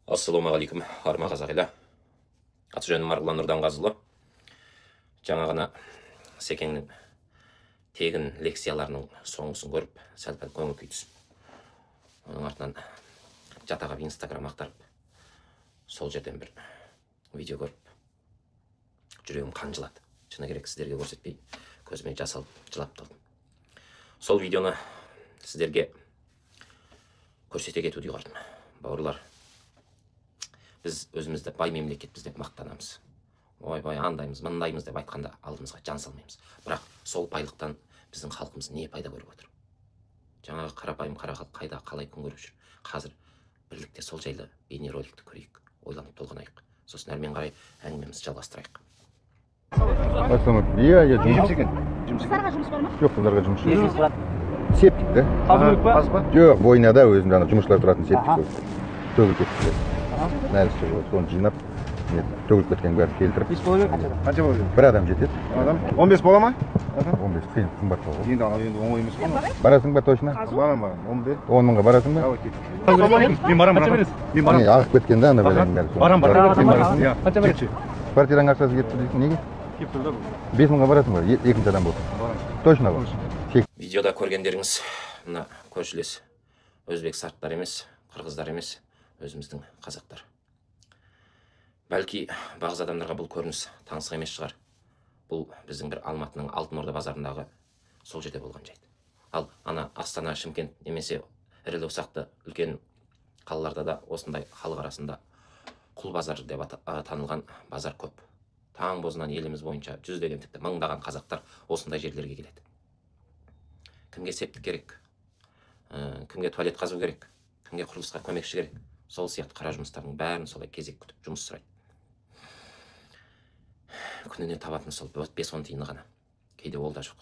Ассалаумағалейкум, арма қазақ елі. Аты жөнім Марғұлан Нұрданғазыұлы. Жаңа ғана Секеңнің тегін лекцияларының соңғысын көріп, сәл-пәл көңіл күй түсіп, оның артынан жата қап Инстаграм ақтарып, сол жерден бір видео көріп, жүрегім қан жылады. Шыны керек, сіздерге көрсетпей, көзіме жас алып, жылап қалдым. Сол видеоны сіздерге көрсете кетуді ұйғардым. Бауырлар, біз өзімізді бай мемлекетпіз деп мақтанамыз. Ойбай, андаймыз, мындаймыз деп айтқанда алдымызға жан салмаймыз. Бірақ сол байлықтан біздің халқымыз не пайда көріп отыр? Жаңағы қарапайым қара халық қайда, қалай күн көріп жүр? Қазір бірлікте сол жайлы бейнероликті көрейік, ойланып толғанайық. Сосын әрмен қарай әңгімемізді жалғастырайық. Ассалаумағалейкум. Иә, иә, жұмыс екен. Қыздарға жұмыс бар ма? Жоқ, қыздарға жұмыс жоқ. Септик да? Қазы па? Жоқ, бойнада өзім жаңа жұмысшылар тұратын септик төгіліп кетті. Нәрсе жоқ, соны жинап, төгіліп кеткен бәрін келтіріп. Бес бола ма? Қанша бола? Бір адам жетеді. Адам. 15 бола ма? 15 қиын, қымбат болады. Енді енді оңай емес қой. Барасың ба точно? Барам, барам. 15. 10 мыңға барасың ба? Мен барам, барам. Мен барам. Ағып кеткен да ана бәленің бәрі. Барам, барам. Қанша бересің? Квартираның ақшасы кетті дейсің, неге? Кеп тұр да бұл. 5 мыңға барасың ба? Екінші адам болса. Точно ба? Видеода көргендеріңіз мына көршілес өзбек сарттар емес, қырғыздар емес, өзіміздің қазақтар. Бәлки бағзы адамдарға бұл көрініс таңсық емес шығар. Бұл біздің бір Алматының Алтын Орда базарындағы сол жерде болған жайт. Ал ана Астана, Шымкент немесе ірілі ұсақты үлкен қалаларда да осындай халық арасында құл базар деп танылған базар көп. Таң бозынан еліміз бойынша жүздеген, тіпті мыңдаған қазақтар осындай жерлерге келеді. Кімге септік керек, кімге туалет қазу керек, кімге құрылысқа көмекші керек, сол сияқты қара жұмыстардың бәрін солай кезек күтіп жұмыс сұрайды. Күніне табатын сол 5-10 тиыны ғана. Кейде ол да жоқ.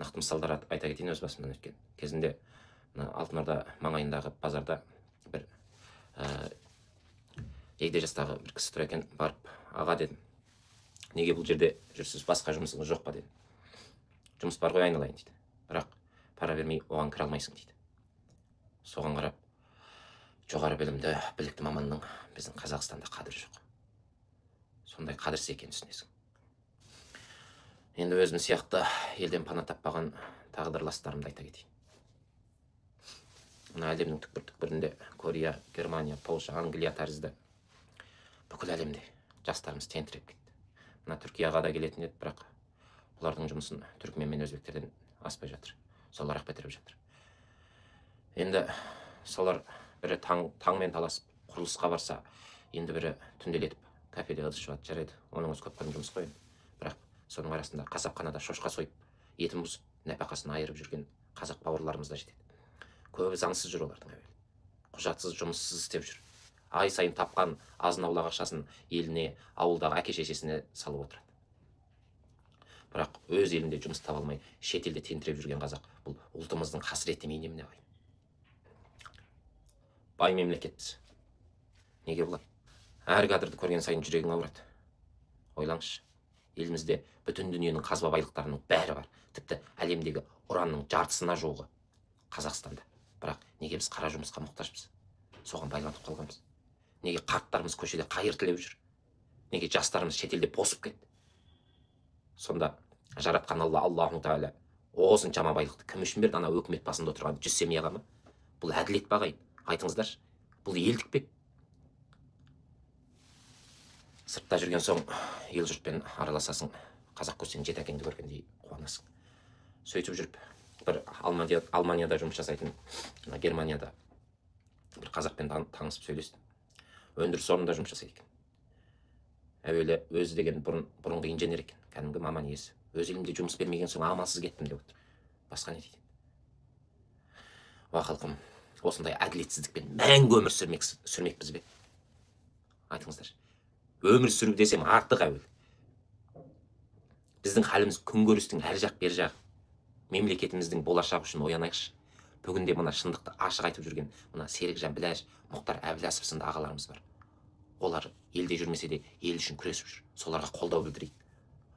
Нақты мысалдар айта кетейін өз басымнан өткен. Кезінде Алтын Орда маңайындағы базарда бір егде жастағы бір кісі тұр екен, барып, аға дедім, неге бұл жерде жүрсіз, басқа жұмысыңыз жоқ па дедім. Жұмыс бар ғой айналайын дейді. Бірақ пара бермей оған кіре алмайсың дейді. Соған қарап, жоғары білімді, білікті маманның біздің Қазақстанда қадірі жоқ. Сондай қадірсіз екенін түсінесің. Енді өзім сияқты елден пана таппаған тағдырластарымды айта кетейін. Мына әлемнің түкпір-түкпірінде Корея, Германия, Польша, Англия тәрізді бүкіл әлемде жастарымыз тентіреп кетті. Мына Түркияға да келетін еді, бірақ олардың жұмысын түркмен мен өзбектерден аспай жатыр. Солар ақ бітіріп жатыр. Енді солар бірі таңмен таласып құрылысқа барса, енді бірі түнделетіп кафеде ыдыс жуады. Жарайды, оның өзі көп қырым жұмыс қой енді. Бірақ соның арасында қасапханада шошқа сойып, етін бұзып, нәпақасын айырып жүрген қазақ бауырларымыз да жетеді. Көбі заңсыз жүр олардың әуелі. Құжатсыз, жұмыссыз істеп жүр. Ай сайын тапқан азын аулақ ақшасын еліне, ауылдағы әке шешесіне салып отырады. Бірақ өз елінде жұмыс таба алмай, шетелде тентіреп жүрген қазақ бұл ұлтымыздың қасіреті емей немене ағайын? Бай мемлекетпіз. Неге бұлай? Әр кадрды көрген сайын жүрегің ауырады. Ойлаңызшы, елімізде бүтін дүниенің қазба байлықтарының бәрі бар. Тіпті әлемдегі ұранның жартысына жуығы Қазақстанда. Бірақ неге біз қара жұмысқа мұқтажбыз? Соған байланып қалғанбыз. Неге қарттарымыз көшеде қайыр тілеп жүр? Неге жастарымыз шетелде босып кетті? Сонда жаратқан Алла, Аллаху Тағала осыншама байлықты кім үшін берді? Ана өкімет басында отырған 100 семьяға ма? Бұл әділет пе ағайын? Айтыңыздаршы, бұл елдік пе? Сыртта жүрген соң ел жұртпен араласасың, қазақ көрсең жеті әкеңді көргендей қуанасың. Сөйтіп жүріп бір Алманияда жұмыс жасайтын, Германияда бір қазақпен танысып сөйлестім. Өндіріс орнында жұмыс жасайды екен. Әуелі өзі деген бұрынғы инженер екен, кәдімгі маман иесі. Өз елімде жұмыс бермеген соң амалсыз кеттім деп отыр. Басқа не дейді? Уа халқым, осындай әділетсіздікпен мәңгі өмір сүрмекпіз бе? Айтыңыздаршы. Өмір сүру десем артық әуелі. Біздің халіміз күнкөрістің әр жақ бер жағы. Мемлекетіміздің болашағы үшін оянайықшы. Бүгінде мына шындықты ашық айтып жүрген мына Серікжан Біләш, Мұхтар Әбіләсов сынды ағаларымыз бар. Олар елде жүрмесе де ел үшін күресіп жүр. Соларға қолдау білдірейік.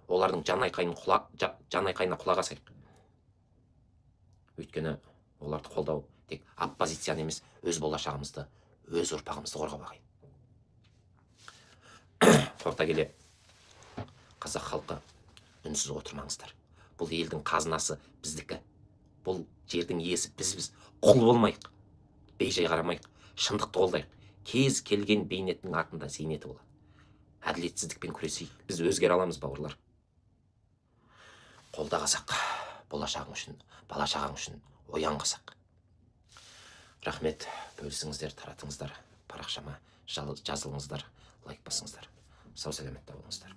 Олардың жан айқайына құлақ асайық. Өйткені оларды қолдау тек оппозицияны емес, өз болашағымызды Өз ұрпағымызды қорғау, ағайын. Қорыта келе, қазақ халқы, үнсіз отырмаңыздар. Бұл елдің қазынасы біздікі, бұл жердің иесі бізбіз. Құл болмайық, бейжай қарамайық, шындықты қолдайық. Кез келген бейнеттің артында зейнеті болады. Әділетсіздікпен күресейік, біз өзгере аламыз, бауырлар. Қолда, қазақ, болашағың үшін, бала шағаң үшін оян, қазақ. Рахмет, бөлісіңіздер, таратыңыздар, парақшама жазылыңыздар, лайк басыңыздар. Сау сәлеметте болыңыздар.